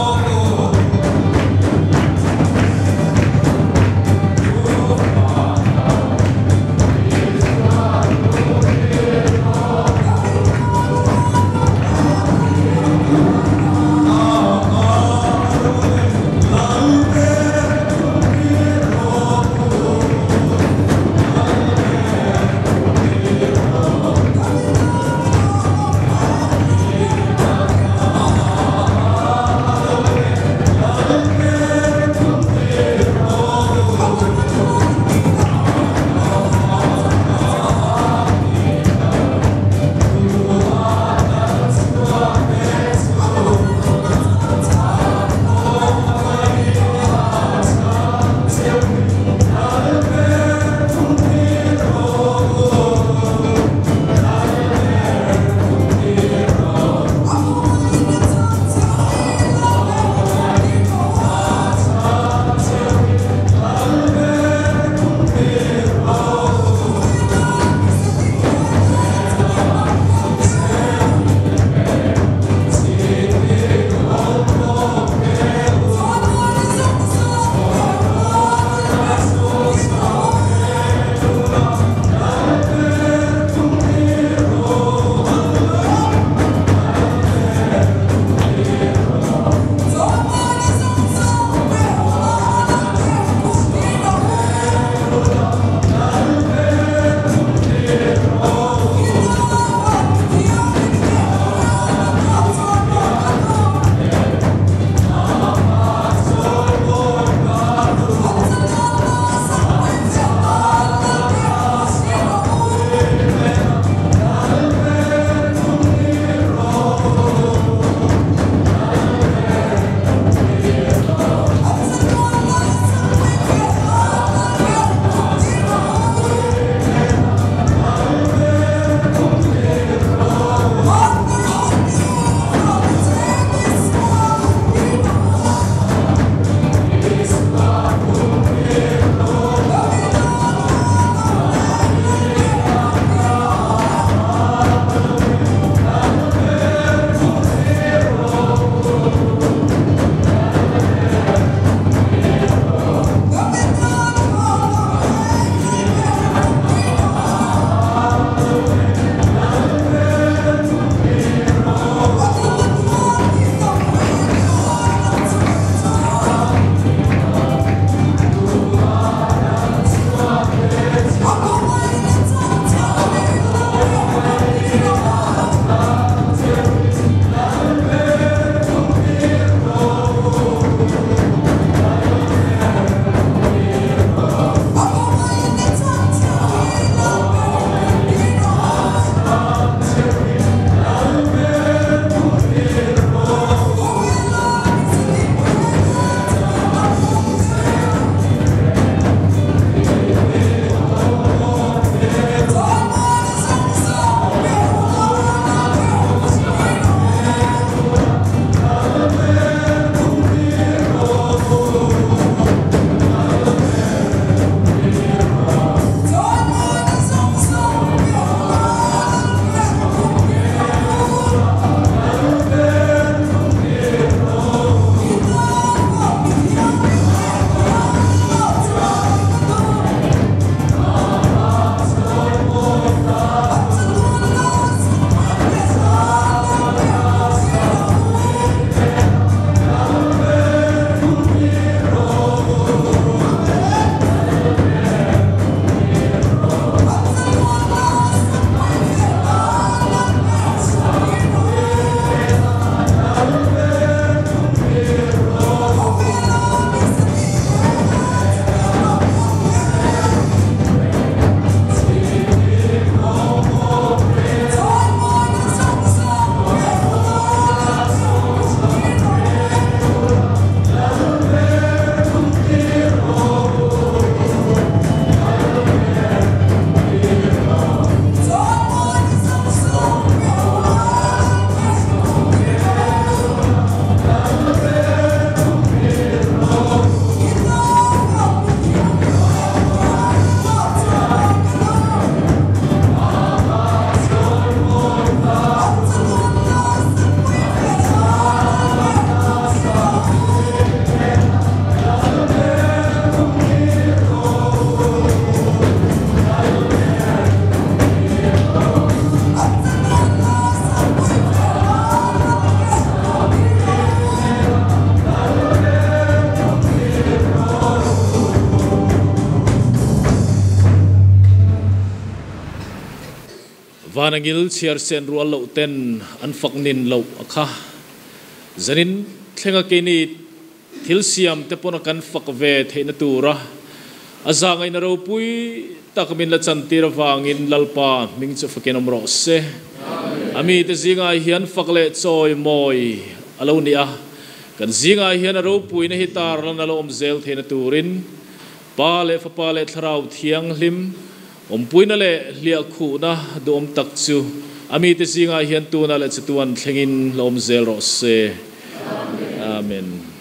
Vanangil chhiar sen rual loh ten an fak nin loh a kha. Zanin thlenga keini thil siam te pawn a kan fak ve theihna tura a zahngaihna ropui tak min la chantir avangin Lalpa hming chu fakin awm rawh se. A mite zingah hian fak leh chawi mawi a lo ni a, kan zingah hian a ropuina hi tarlan a lo awm zel theihna turin Pa leh Fapa leh Thlarau Thianghlim awmpuina leh hliahkhuhna duhawm tak chu a mite zingah hian tuna leh chatuan thlengin la awm zel rawh se. Amen.